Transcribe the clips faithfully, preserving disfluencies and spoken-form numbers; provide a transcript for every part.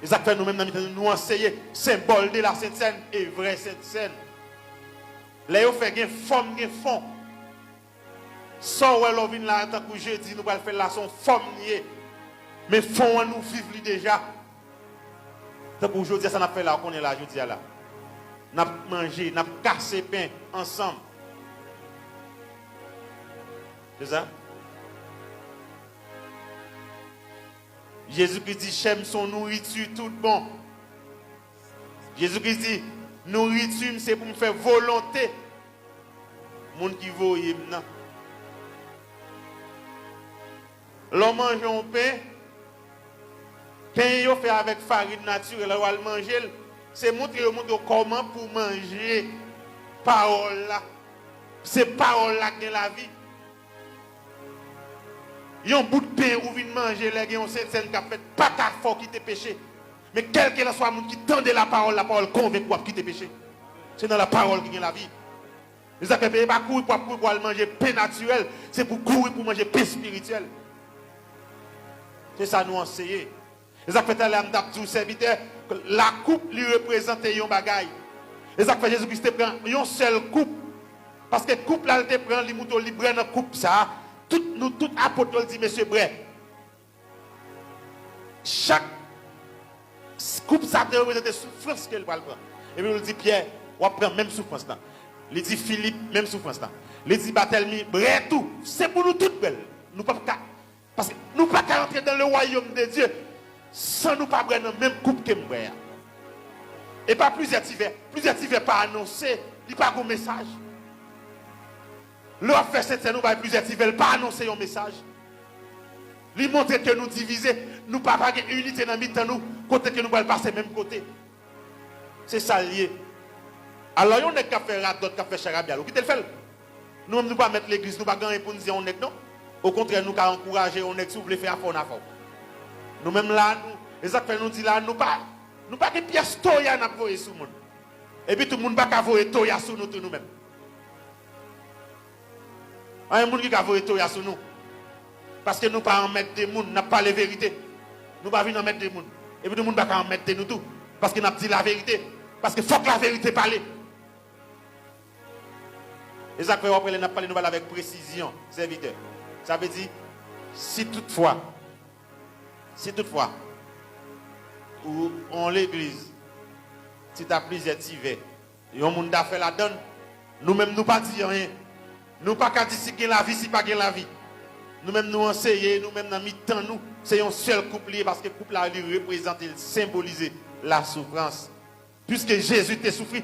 E sa k fè nou menm nan mitan nou, nou anseye senbòl de la Sent Sèn e vrè Sent Sèn. Lè yo fè gen fòm, gen fon. Sa w wè lè w vin la a, tankou jedi, nou pral fè l la, se yon fòm li ye. Men fon an, nou viv li deja. Tankou jodi a, sa n ap fè la, w konnen la, jodi a la. N ap manje, n ap kase pen ansanm. Se sa? Jezi Kris di, chè m se yon nouriti tout bon. Jezi Kris di, nouriti m se pou m fè volonte moun ki voye m nan. Lè w manje yon pen, pen yo fè avèk farin natirèl, lè w al manje l, se montre yo montre w kòman pou w manje pawòl la. Se pawòl la k gen lavi. Yon bout pen ou vin manje lè gen yon sentsèn k ap fèt, pa ka fè w kite peche. Men kèlkelanswa moun ki tande lapawòl, lapawòl konvenk ou ap kite peche. Se nan lapawòl ki gen lavi. Se sa k fè, e pa kouri pou w ap kouri pou w al manje pen natirèl, se pou kouri pou w manje pen espirityèl. Se sa nou anseye. E sa k fè talè a m t ap di w, sèvitè, lakoup li reprezante yon bagay. E sa k fè Jezi Kris te pran yon sèl koup. Paske koup la l te pran, li moutre w li bwè nan koup sa a. Tout, nou tout apot yo, l di, mesye, bwè. Chak s- koup sa te reprezante soufrans ke l pral pran. Epi l di Pyè, w ap pran menm soufrans lan. Li di Filip, menm soufrans lan. Li di Batèlmi, bwè tou. Se pou nou tout bwè l. Nou p ap ka Paske nou pa ka rantre dans le royaume de Dieu san nou pa bwè nan menm koup ke m bwè a. E pa plizyè ti vè. Plizyè ti vè pa anonse, li pa gon mesaj. Lè w ap fè sentsèn, ou bay plizyè ti vè, l pa anonse yon mesaj. Li montre ke nou divize, nou pa, pa gen inite nan mitan nou, kote ke nou pral pase menm kote. Se sa l ye. Alò, yon nèg k ap fè radòt, k ap fè charabya, ou kite l fè l. Nou menm, nou pa mèt legliz, nou pa gen anyen pou n di a yon nèg, non. Okontrè, nou ka ankouraje yon nèg, si w vle fè afè w, n a fè w. Nou menm la, nou, e sa k fè nou di la, nou pa, nou pa gen pyès toya n ap voye sou moun. Epi tou, moun pa ka voye toya sou nou tou, nou menm. Anyen moun ki ka voye toya sou nou. Paske nou pa anmède moun, n ap pale verite. Nou pa vin anmède moun. Epi tou moun pa ka anmède nou tou. Paske n ap di laverite. Paske fòk laverite pale. E sa k fè w ap wè lè n ap pale, nou pale avèk presizyon, sèvitè. Sa vle di, si toutfwa, si toutfwa, ou, yon legliz, si ta plizyè ti vè, yon moun ta fè ladann, nou menm nou pa di anyen. Nou pa ka di si gen lavi, si pa gen lavi. Nou menm nou anseye, nou menm nan mitan nou, se yon sèl koup li ye, paske koup la li reprezante, l senbolize lasoufrans. Piske Jezi te soufri.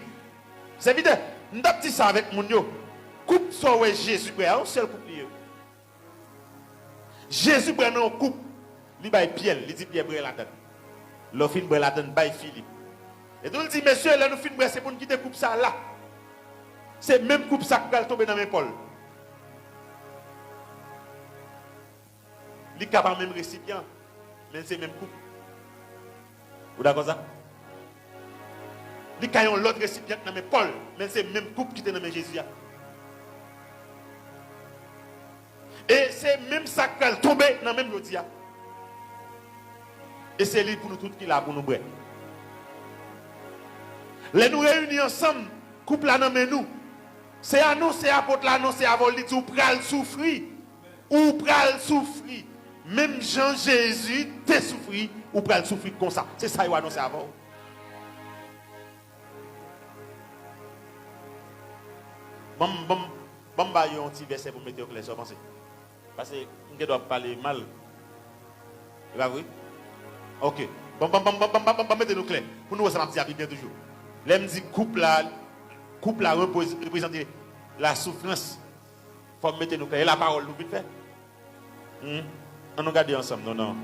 Sèvitè, m t ap di sa avèk moun yo. Koup sa w wè Jezi bwè a, yon sèl koup li ye. Jezi bwè nan yon koup, li bay Pyè l, li di Pyè bwè ladann. Lè w fin bwè ladann, bay Filip. Etou l di, mesye, lè nou fin bwè, se pou n kite koup sa a la. Se menm koup sa k pral tonbe nan men Pòl. Li ka pa menm resipyan, men se menm koup. Ou dakò sa? Li ka yon lòt resipyan nan men Pòl, men se menm koup ki te nan men Jezi a. E se menm sa k pral tonbe nan men m jodi a. E se li pou nou tout ki la pou nou bwè. Lè nou reyini ansanm, koup la nan men nou. Se anonse apot la anonse avè w, li di w pral soufri. Ou pral soufri. Menm jan Jezi te soufri, ou pral soufri konsa. Se sa yo anonse avè w. Ban m, ban m, ban m ba yo yon ti vèsè pou mete yo klè, sa w panse? Paske m gen dwa ap pale mal. E pa vre? Ok. Ban m, ban m, ban m mete nou klè. Pou nou wè sa m ap di a pi byen toujou. Lè m di koup la, koup la repoz- reprezante lasoufrans. Fò m mete nou klè. E lapawòl nou vin fè. Hmm? An nou gade ansanm, non, non.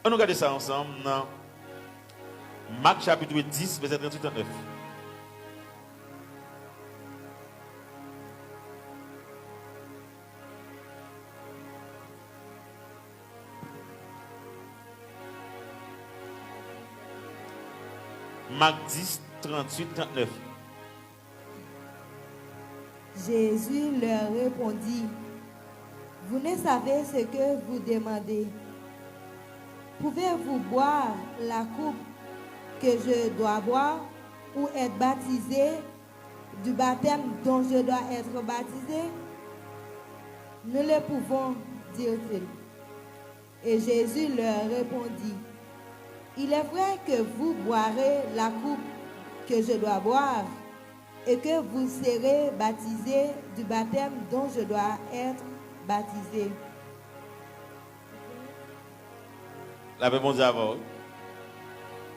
An nou gade sa ansanm nan Mak chapit dis, vèsè tranntuit, trannèf. Mak dis, tranntuit, trannèf. Jésus leur répondit, vous ne savez ce que vous demandez. Pouvez-vous boire la coupe que je dois boire ou être baptisé du baptême dont je dois être baptisé ? Nous le pouvons, dirent-ils. Et Jésus leur répondit, il est vrai que vous boirez la coupe que je dois boire, et que vous serez baptisés du baptême dont je dois être baptisé. Lapè Bondye avè w.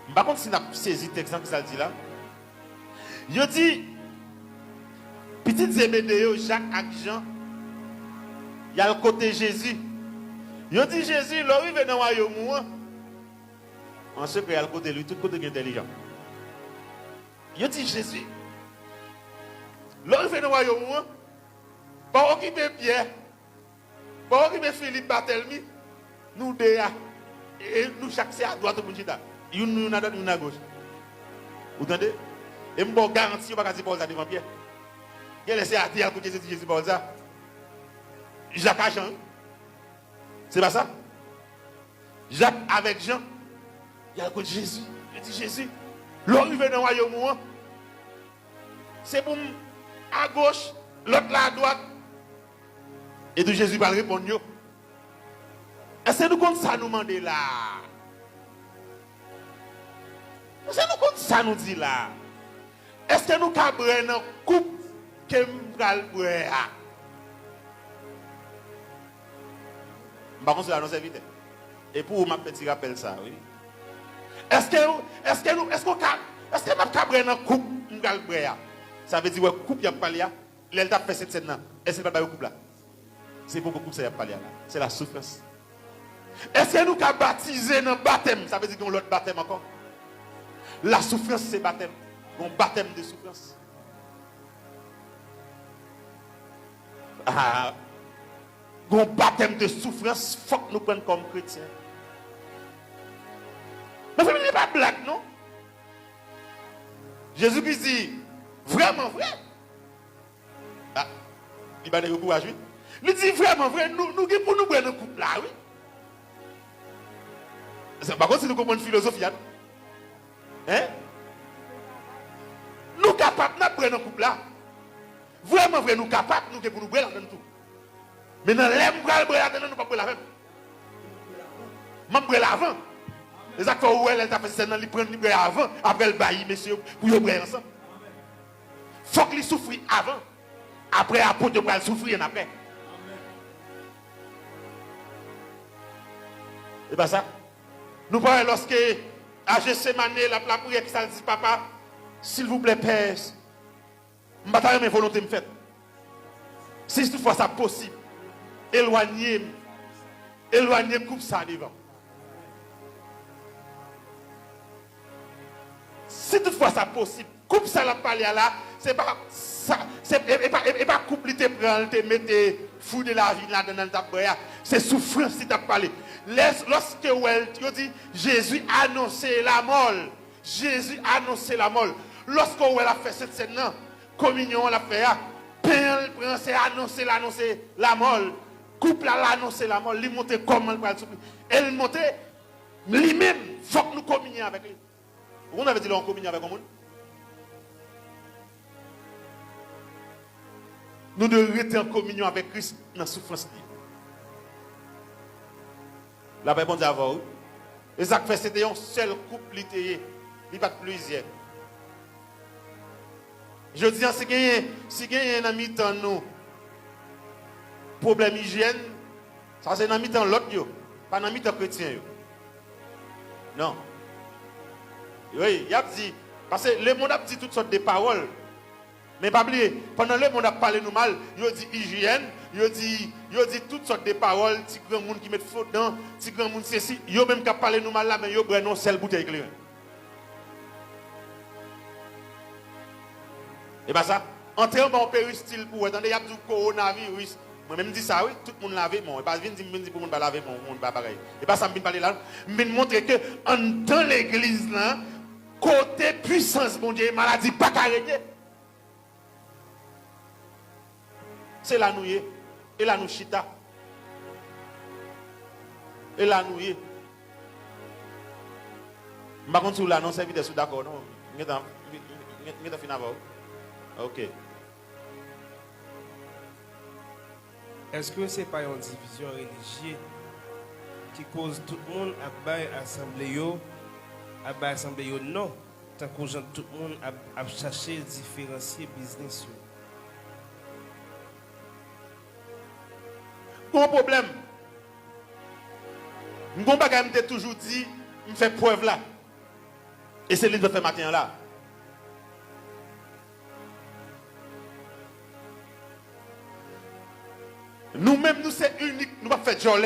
M pa konn si n ap sezi tèks lan, kisa l di la. Yo di, pitit Zebede yo, Jak ak Jan, y al kote Jezi. Yo di Jezi, lè w rive nan wayòm ou an, an sekrè, y al kote l, wi, tout kote gen entèlijan. Yo di Jezi, lè w rive nan wayòm ou an, pa okipe Pyè, pa okipe Filip, Batèlmi, nou de a. E nou chak se adwat ou pou n chita. Youn nou youn adwat, youn agoch. Ou tande? E m ba w garanti, yo pa ka di pawòl sa devan Pyè. Genlè se atè y al kote Jezi, di Jezi pawòl sa. Jak a Jan, wi. Se pa sa? Jak avèk Jan, y al kot Jezi. Yo di Jezi, lè w rive nan wayòm ou an, se pou m agoch, lòt la adwat. Etou Jezi pral reponn yo. Èske nou konn sa nou mande la a? Èske nou konn sa nou di la a? Èske nou ka bwè nan koup ke m pral bwè a? M pa konn si w la non sèvitè. E pou ou m ap fè ti rapèl sa a, wi. Èske, èske nou, èske w ka, èske m ap ka bwè nan koup m pral bwè a? Sa vle di, wè, koup y ap pale a, lè l t ap fè sentsèn nan, èske l pa t ba yo koup la? Se poko koup sa y ap pale a la. Se la soufrans. Èske nou ka batize nan batèm? Sa vle di gen yon lòt batèm ankò. La soufrans se batèm. Gen yon batèm de soufrans. Ah, gen yon batèm de soufrans fòk nou pran kòm kretyen. Mezanmi, li pa blag non. Jezi Kris di, vrèman vre, ah, li ba nèg yo kouraj wi. Li di vrèman vre, nou, nou gen pou nou bwè nan koup la wi. Sa pa konn si nou konprann filozofi a non. Hein? Nou kapab n ap bwè nan koup la. Vrèman vre, nou kapab, nou gen pou nou bwè ladann tou. Men nan lè m pral bwè ladann nan, nou p ap bwè l avè m. M ap bwè l avan. E sa k fè ou wè lè l t ap fè sèn nan, li pran, li bwè avan, apre l bay mesye yo pou yo bwè ansanm. Fòk li soufri avan. Apre apot yo pral soufri annapre. E pa sa? Nou pa wè lòske a Jetsemane l ap lapriyè, kisa l di, Papa, silvouplè, Pè, m pa ta renmen volonte m fèt. Si toutfwa sa posib, elwanye m, elwanye koup sa devan m. Si toutfwa sa posib, koup sa l ap pale a la, se pa sa, se, e, e pa, e, e pa koup li te pran, li te mete fruit de la vie ladan l, l t ap bwè a. Se soufrans li t ap pale. Lè, lòske w wè l, yo di, Jezi anonse lamò l. Jezi anonse lamò l. Lòske w wè l ap fè sentsèn nan, kominyon an l ap fè a, pen an l pran, se anonse l anonse lamò l. Koup la, l anonse lamò l. Li montre kòman l pral soufri. E l montre li menm, fòk nou kominye avèk li. Ou konn sa vle di lè w an kominyon avèk yon moun? Nou dwe rete an kominyon avèk Kris nan soufrans li. Lapè Bondye avè w, wi. E sa k fè se te yon sèl koup li te ye. Li pa t plizyè. Jodi a, si genyen, si genyen nan mitan nou pwoblèm ijyèn, sa se nan mitan lòt yo, pa nan mitan kretyen yo. Non. Wi, y ap di, paske lemonn ap di tout sòt de pawòl. Men pa bliye, pandan lemonn ap pale nou mal, yo di ijyèn, yo di, yo di tout sòt de pawòl, ti granmoun ki met fo dan, ti granmoun sesi, yo menm k ap pale nou mal la, men yo bwè nan yon sèl boutèy kleren. E pa sa? Antre anba yon peristil pou w wè, tande, y ap di w kowonaviris. Mwen menm m di sa wi, tout moun lave men w. E pa vin di m vin di pou moun pa lave men w, moun pa bagay. E pa sa m vin pale la non. M vin montre ke anndan legliz lan, kote pwisans Bondye ye, maladi pa ka renye. Se la nou ye. E la nou chita. E la nou ye. M pa konn si w la non, sèvitè, si w dakò non. M gentan, m, m, m gentan fin avè w. Ok. Èske se pa yon divizyon relijye ki koz tout moun ap bay asanble yo ap bay asanble yo non, tankou jan tout moun ap, ap chache diferansye biznis yo? Gon pwoblèm. M gon bagay m te toujou di, m fè prèv la. E se li m fè maten an la. Nou menm, nou se inik, nou p ap fè djòlè.